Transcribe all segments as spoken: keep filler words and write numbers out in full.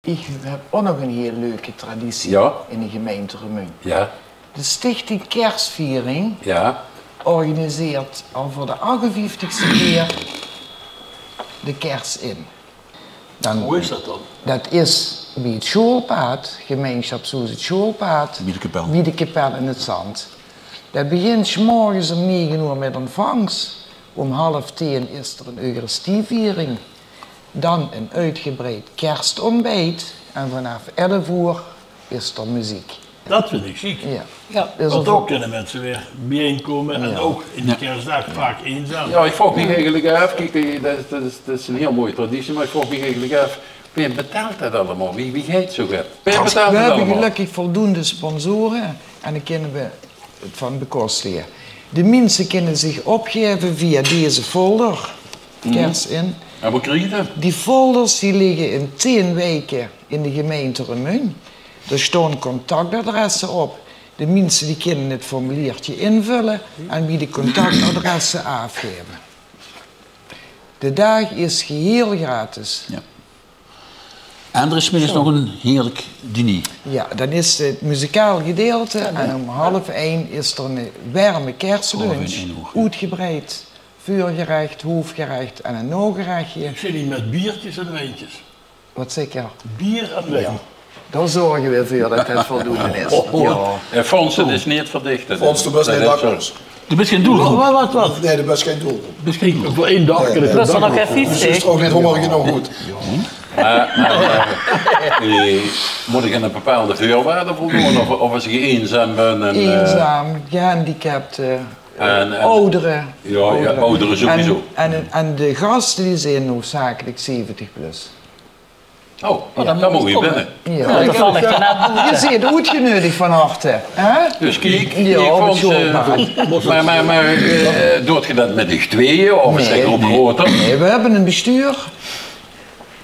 Ich höb ouch nog ein hiel leuke traditie in de gemeinte Remunj. De Stichting Kersviering organiseert al veur de achtenvieftigste kier de kers in. Wie is dat dan? Dat is bie 't sjoealpaad, gemeinsjapshoes 't Sjoealpaad, bie de kapel in 't Zand. Dat begint 's morges óm nege oer mit ontvangs. Óm half tieën is d'r ein eucharistieviering. Dan ein oetgebreid kerstontbijt en vanaaf elf oer is d'r meziek. Dat vinj ich sjiek. Jao. Want dan kinne minse weer biejein kómme en ouch in de kersdaag vaak einzaam. Jao, ich vraog mich eigelik aaf, kiek, dat is, dat is, dat is ein hiel mooi traditie, mer ich vraog mich eigelik aaf, wae betaalt dat allemaol? Wie, wie geit zoe get? Wae betaalt dat allemaol? Veer höbbe gelökkig voldoende sponsore en dan kinne veer 't van bekostige. De minse kinne zich opgaeve via deze folder. Kers in. En wo kriege die? Die folders die ligke in tieën wieke in de gemeinte Remunj. D'r staon contactadresse op. De minse die kinne 't formulierke invulle en bie de contactadresse aafgaeve. De daag is geheel gratis. En d'r is 's middigs nog ein heerlik diner. Jao, dan is 't muzikaal gedeelte en óm half ein is d'r ein werme kerslunch. Oetgebreid veurgerech, hoofgerech en ein naogerechje. Zeen die mit biertjes en wijntjes? Wat zègk geer? Bier en wijn. Dao zörge veer veur dat 't voldoende is. Jao. En Fons, 't is neet verdichte. Fons, doe bès neet dakloos. Doe bès gein doelgroep. Wat, wat, wat? Nae, doe bès gein doelgroep. Bès gein, veur ein daag kin ich nog dakloos. Doe zóls ouch neet hónger genóg good. Mer, mer, eh, mót ich aan ein bepaalde veurwaarde voldoon of, of es ich einzaam bön en, eh, einzaam, gehandicapt, eh, en, en oudere. Jao, jao, oudere sowieso. En, en, en de gaste die zeen hoofdzakelik zeventig plus. Oh, dan mót ich binne. Jao. Geer zeet oetgeneudig van harte, hè? Dus kiek, jao, mer, mer, mer, eh, doot geer dat mit uch tweeje of is de groep groter? Nae, veer höbbe ein bestuur. Veer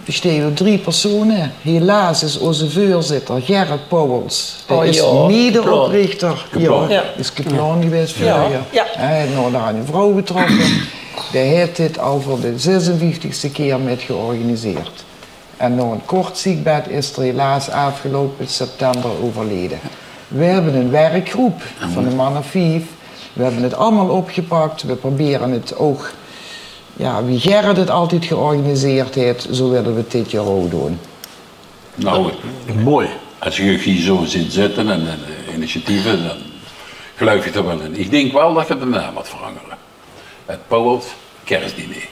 bestaon oet drie persone. Helaas is ózze veurzitter Gerrit Pauwels, dae is mede-oprichter. Jao, is kaplaon gewaes veur uch. Hae haet nog ein vrouw getroffe. Dae haet dit al veur de zesenvieftigste kier mit georganiseerd. En nao ein kort zeekbed is 'r helaas aafgeloupe september euverleje. Veer höbbe ein werkgroep van ein man of vief. Veer höbbe 't allemaol opgepak. Veer probere 't ouch, jao, wie Gerrit 't altied georganiseerd haet, zoe wille veer 't dit jaor ouch doon. Noe, mooi. Es ich uch hie zoe zeen zitte en, en, eh, initiatieve, dan geluif ich d'r waal in. Ich dink waal dat geer de naam mót verangere. 't Pauwels Kersdiner.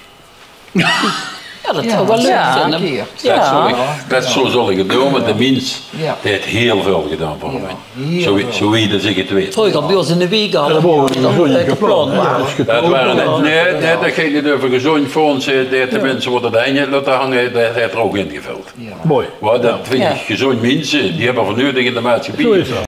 Jao, dat zów ich waal leuk vinje. Dat zów ich, dat zów, zów ich doon, want de mins, dae haet hiel väöl gedaon veur mich. Zoe, zoe wie dat ich 't weit. Vreuger bie ós in de wiek al. Dat wore de gezónj kaplaon. Dat wore, nae, nae, dat geit neet euver gezónj, Fons, eh, dae haet de minse waat d'r henj haet laote hange, dae haet 'r ouch ingevöld. Mooi. Mer dat vinj ich gezónj minse, die höbbe veer nudig in de maatschappij. Zoe is dat.